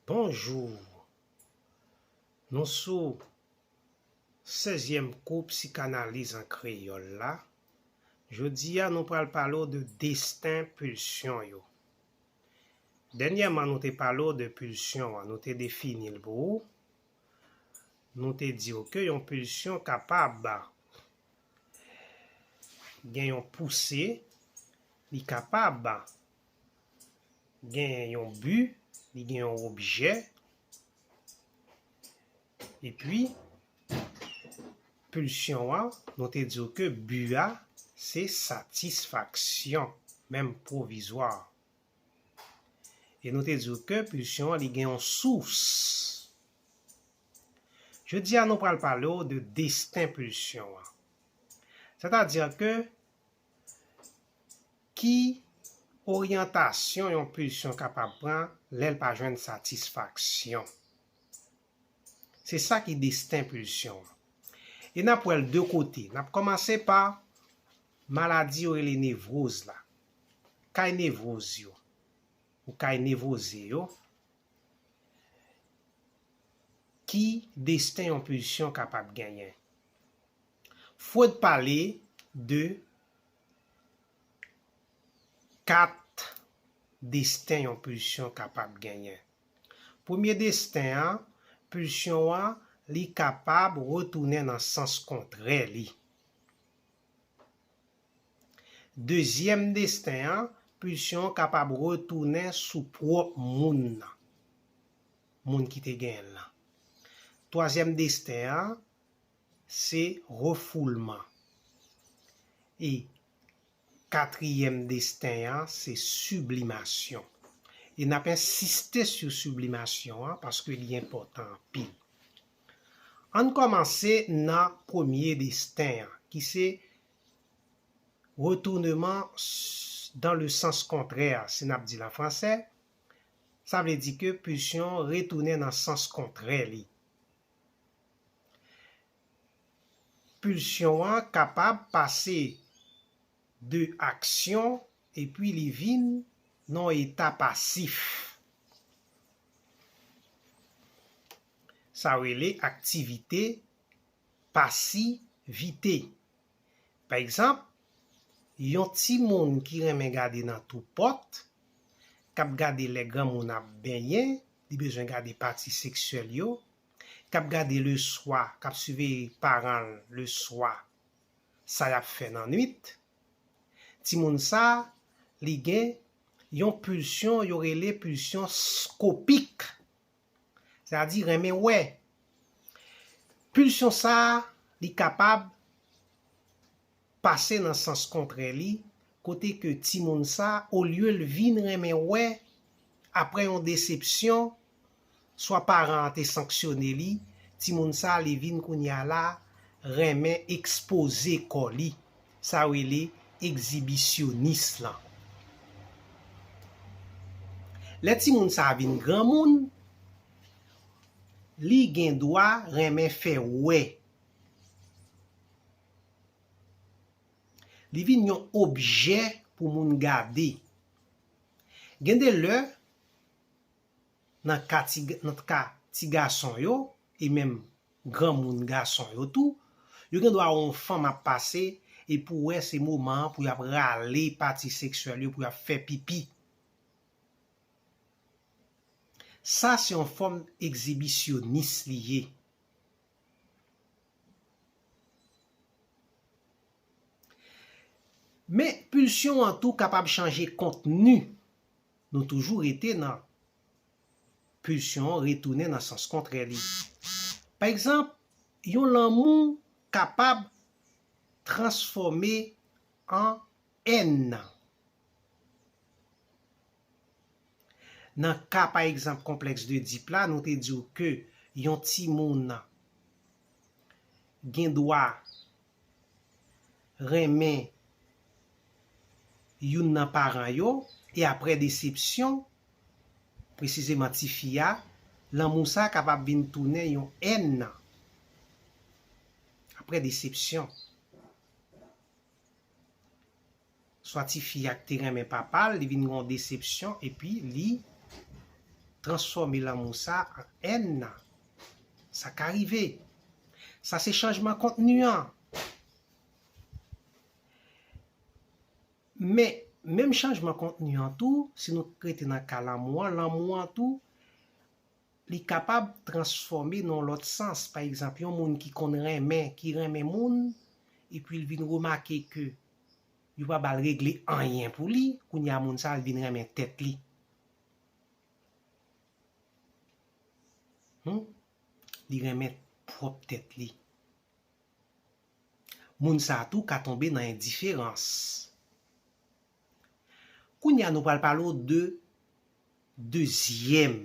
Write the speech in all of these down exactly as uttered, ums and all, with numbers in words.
Bonjou. Nou sou sèzyèm kou psikanaliz an kreyòl la. Jodi a, nou pral pale w de desten pulsyon yo. Dènyèman, nou te pale w de pulsyon an, nou te defini l pou ou. Nou te di w ke yon pulsyon kapab gen yon pouse, li kapab gen yon bi, li gen yon objè. Epi, pulsyon an, nou te di w ke bi a, se satisfaksyon, menm pwovizwa. E nou te di w ke pulsyon an, li gen yon sous. Jodi a, nou pral pale w de desten pulsyon an. Sètadi ke ki oryantasyon yon pulsyon kapab pran lè l pa jwenn satisfaksyon. Se sa ki desten pulsyon an. E n ap wè l de kote. N ap kòmanse pa maladi yo rele nevwoz la. Kay nevwoz yo, ou kay nevwoze yo, ki desten yon pulsyon kapab genyen? Freud pale de kat desten yon pulsyon kapab genyen. Premye desten an, pulsyon an, li kapab retounen nan sans kontrè li. Dezyèm desten an, pulsyon an kapab retounen sou pwòp moun nan, moun ki te genyen l lan. Twazyèm desten an, se refoulman. E katriyèm desten an, se siblimasyon. E n ap ensiste sou siblimasyon an paske li enpòtan anpil. Ann kòmanse nan premye desten an, ki se retournement s-, dans le sens contraire, si n ap di l an fransè. Sa vle di ke pulsyon retounen nan sans kontrè li. Pulsyon an kapab pase de aksyon epi li vin nan yon eta pasif. Sa rele aktivite pasivite. Pa egzanp, yon timoun ki renmen gade nan twou pòt, k ap gade lè granmoun ap benyen, li bezwen gade pati seksyèl yo, k ap gade leswa, k ap siveye paran l leswa, sa y ap fè nan nwit. Timoun sa a, li gen yon pulsyon, yo rele pulsyon skopik. Sètadi renmen wè. Pulsyon sa a, li kapab pase nan sans kontrè li, kote ke timoun sa, olye l vin renmen wè, apre yon desepsyon, swa paran an te sanksyone li, timoun sa, li vin kounye a la, renmen ekspoze kò li. Sa yo rele egzibisyonis lan. Lè timoun sa vin granmoun, li gen dwa renmen fè wè. Li vin yon objè pou moun gade. Gen de lè, nan ka ti, nan ka ti gason yo, e menm granmoun gason yo tou, yo gen dwa wè yon fanm ap pase, epi w wè se moman an pou y ap rale pati seksyèl yo, pou y ap fè pipi. Sa se yon fòm egzibisyonis li ye. Men, pulsyon an tou kapab chanje kontni. Nou toujou rete nan pulsyon an retounen nan sans kontrè li. Pa egzanp, yon lanmou kapab transfòme an èn. Nan ka, pa egzanp, konplèks de Edip la, nou te di w ke yon timoun gen dwa renmen youn nan paran yo, e apre desepsyon, presizeman tifi a, lanmou sa kapab vin tounen yon èn. Apre desepsyon. Swa tifi a ki te renmen papa l, li vin gen yon desepsyon, epi li transfòme lanmou sa an hèn nan. Sa ka rive. Sa se chanjman kontni an. Men, menm chanjman kontni an tou, si nou rete nan ka lanmou an, lanmou an tou, li kapab transfòme nan yon lòt sans. Pa egzanp, yon moun ki konn renmen, ki renmen moun, epi l vin remake ke yo pa ba l regle anyen pou li, kounye a moun sa a vin renmen tèt li. Hmm? Li renmen pwòp tèt li. Moun sa a tou ka tonbe nan endiferans. Kounye a nou pral pale w de dezyèm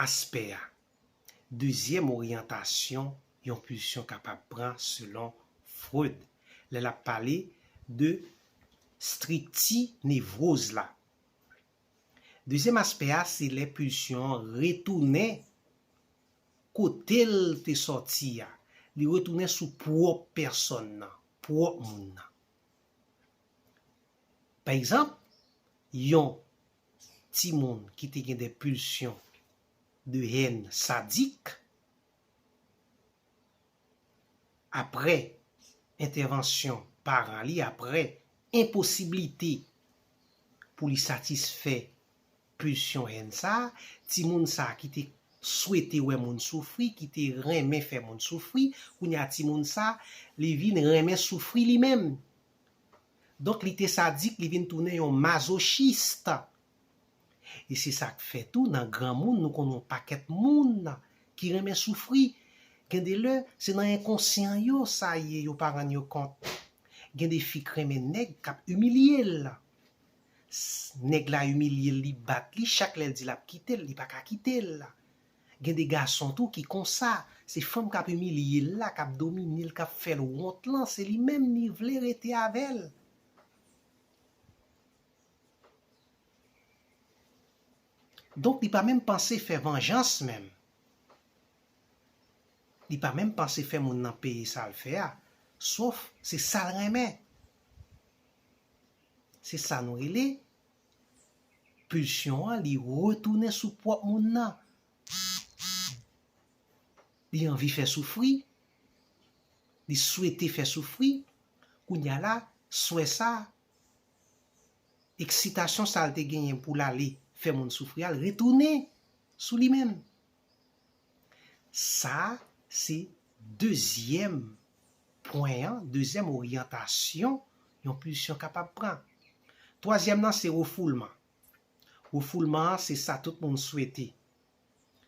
aspè a, dezyèm oryantasyon yon pilsyon kapab pran selon Freud, lè l ap pale de estrikti nevwoz la. Dezyèm aspè a, se lè pilsyon an retounen kote l te sòti a. Li retounen sou pwòp pèsòn nan, pwòp moun nan. Pa egzanp, yon timoun ki te gen de pilsyon de hèn sadik, apre entèvansyon paran li, apre enposiblite pou li satisfè pilsyon hèn sa, timoun sa ki te swete wè moun soufri, ki te renmen fè moun soufri, kounye a timoun sa, li vin renmen soufri li menm. Donk, li te sadik, li vin tounen yon mazochis. E se sa k fè tou, nan granmoun, nou konn yon pakèt moun ki renmen soufri. Gen de lè, se nan enkonsyan yo sa ye, yo pa rann yo kont. Gen de fi k renmen nèg k ap imilye l. S-, nèg la imilye l, li bat li, chak lè l di l ap kite l, li pa ka kite l. Gen de gason tou ki konsa, se fanm k ap imilye l la, k ap domine l, k ap fè l wont lan, se li menm li vle rete avè l. Donk, li pa menm panse fè vanjans menm. Li pa menm panse fè moun nan peye sa l fè a, sof se sa l renmen. Se sa nou rele pilsyon an, li retounen sou pwòp moun nan. Li anvi fè soufri, li swete fè soufri, kounye a la, swè sa, eksitasyon sa l te genyen pou l ale fè moun soufri a, l retounen sou li menm. Sa, se dezyèm pwen an, dezyèm oryantasyon yon pilsyon kapab pran. Twazyèm nan, se refoulman. Refoulman an, se sa tout moun swete.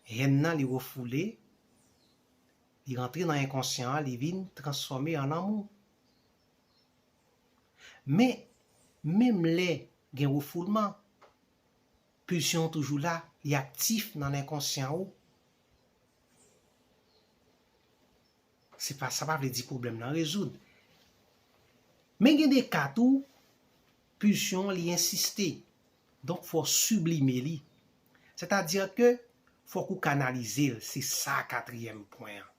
Hèn nan, li refoule, li rantre nan enkonsyan an, li vin transfòme an lanmou. Men, menm lè gen refoulman, pilsyon an toujou la, li aktif nan lenkonsyan ou. Se pa, sa pa vle di pwoblèm nan rezoud. Men gen de ka tou, pilsyon an li ensiste. Donk, fò w siblime li. Sètadi ke fòk ou kanalize l. Se sa katriyèm pwen an.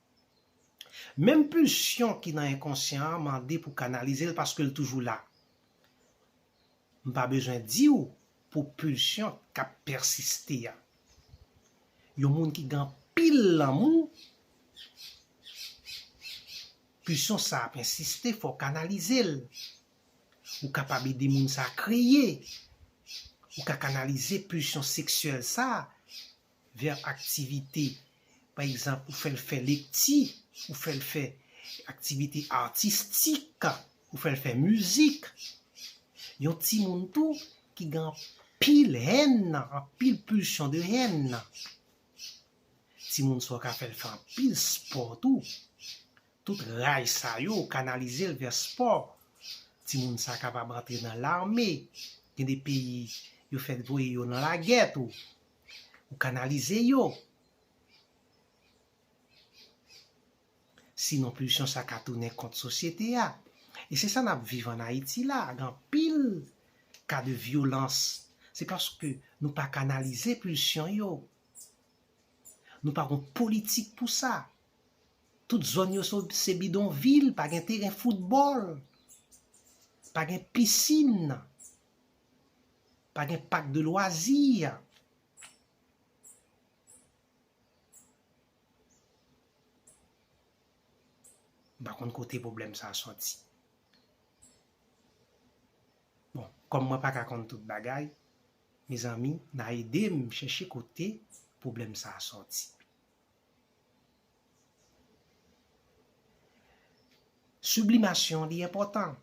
Menm pilsyon ki nan enkonsyan an mande pou kanalize l paske l toujou la. M pa bezwen di w pou pilsyon k ap pèsiste a. Yon moun ki gen anpil lanmou, pilsyon sa ap ensiste, fò w kanalize l. Ou kapab ede moun sa kreye. Ou ka kanalize pilsyon seksyèl sa vè aktivite. Pa egzanp, ou fè l fè lekti, ou fè l fè aktivite atistik, ou fè l fè mizik. Yon timoun tou ki gen anpil hèn, anpil pilsyon de hèn. Timoun sa w ka fè l fè anpil spò tou. Tout raj sa yo, ou kanalize l vè spò. Timoun sa kapab antre nan lame. Gen de peyi, yo fèk voye yo nan lagè tou. Ou kanalize yo. Sinon, pilsyon sa ka tounen kont sosyete a. E se sa n ap viv ann Ayiti la, gen anpil ka de vyolans. Se paske nou pa kanalize pilsyon yo. Nou pa gon politik pou sa. Tout zòn yo se, se bidonvil, pa gen teren foutbòl, pa gen pisin, Pa gen pak de lwazi. M pa konn kote pwoblèm sa a sòti. Bon, kòm mwen pa ka konn tout bagay, mezanmi, n a ede m chèche kote pwoblèm sa a sòti. Siblimasyon li enpòtan.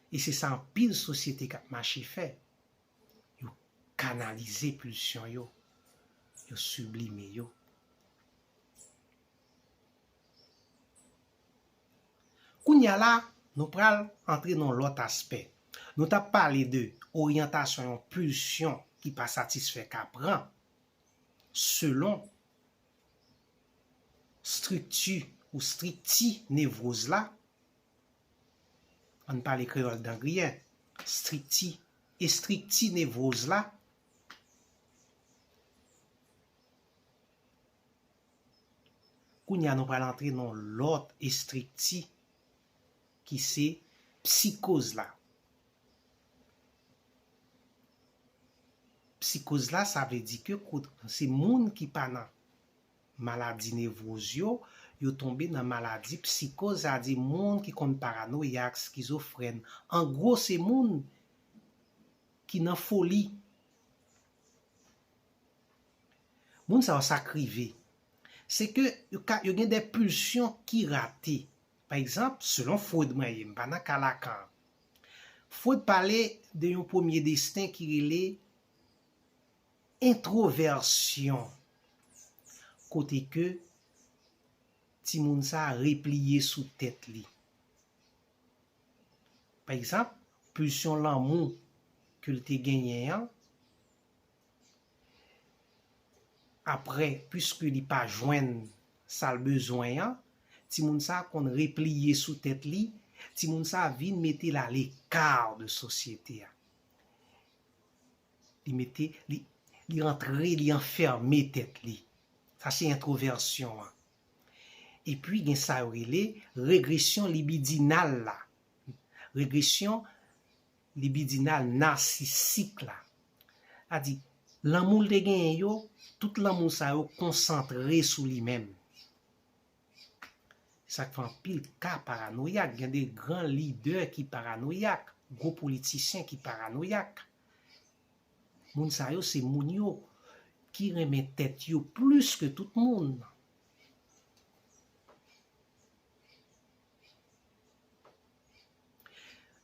E se sa anpil sosyete k ap mache fè. Yo kanalize pilsyon yo. Yo siblime yo. Kounye a la, nou pral antre nan lòt aspè. Nou t ap pale de oryantasyon yon pilsyon ki pa satisfè ka pran selon estrikti ou estrikti nevwoz la. Ann pale kreyòl dangriyen. Estrikti, estrikti nevwoz la. Kounye a, nou pral antre nan lòt estrikti ki se psikoz la. Psikoz la, sa vle di ke kout, se moun ki pa nan maladi nevwoz yo, yo tonbe nan maladi psikoz, sa di moun ki konn paranoyak, skizofrèn. An gwo, se moun ki nan foli. Moun sa yo, sa k rive, se ke yo ka, yo gen de pilsyon ki rate. Pa egzanp, selon Freud mwen ye, m pa nan ka Lacan. Freud pale de yon premye desten ki rele entwovèsyon, kote ke timoun sa a repliye sou tèt li. Pa egzanp, pilsyon lanmou ke l te genyen an, apre, piske li pa jwenn sa l bezwen an, timoun sa a konn repliye sou tèt li, timoun sa a vin mete l aleka de sosyete a. Li mete, li, li antre, li anfème tèt li. Sa se entwovèsyon an. Epi gen sa yo rele regresyon libidinal la. Regresyon libidinal nasisik la. Sa di, lanmou l te genyen yo, tout lanmou sa yo konsantre sou li menm. Sa k fè anpil ka paranoyak. Gen de gran lidè ki paranoyak, gwo politisyen ki paranoyak. Moun sa yo se moun yo ki renmen tèt yo plis ke tout moun.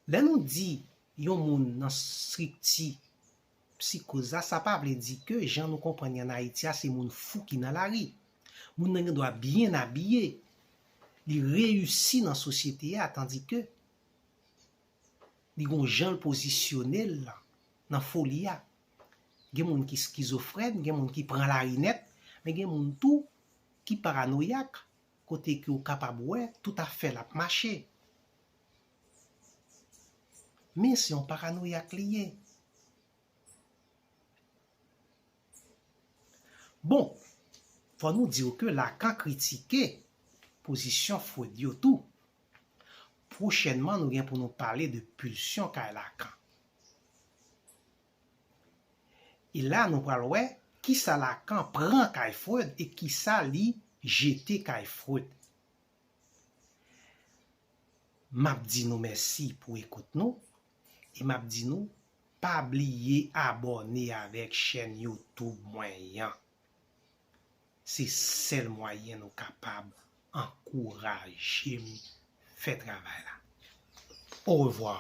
Lè nou di yon moun nan estrikti psikoz la, sa pa vle di ke jan nou konprann li ann Ayiti a, se moun fou ki nan lari. Moun nan gen dwa byen abiye, li reyisi nan sosyete a, tandike li gon jan l pozisyone l nan foli a. Gen moun ki skizofrèn, gen moun ki pran lari nèt, men gen moun tou ki paranoyak, kote ke w kapab wè tout afè l ap mache. Men se yon paranoyak li ye. Bon, fò nou di w ke Lacan kritike pozisyon Freud yo tou. Pwochènman, nou gen pou nou pale de pilsyon kay Lacan. E la, nou pral wè kisa Lacan pran kay Freud e kisa li jete kay Freud. M ap di nou mèsi pou ekout nou e m ap di nou pa bliye abòne avèk chèn YouTube mwen an. Se sèl mwayen nou kapab ankouraje m fè travay la. Orevwa.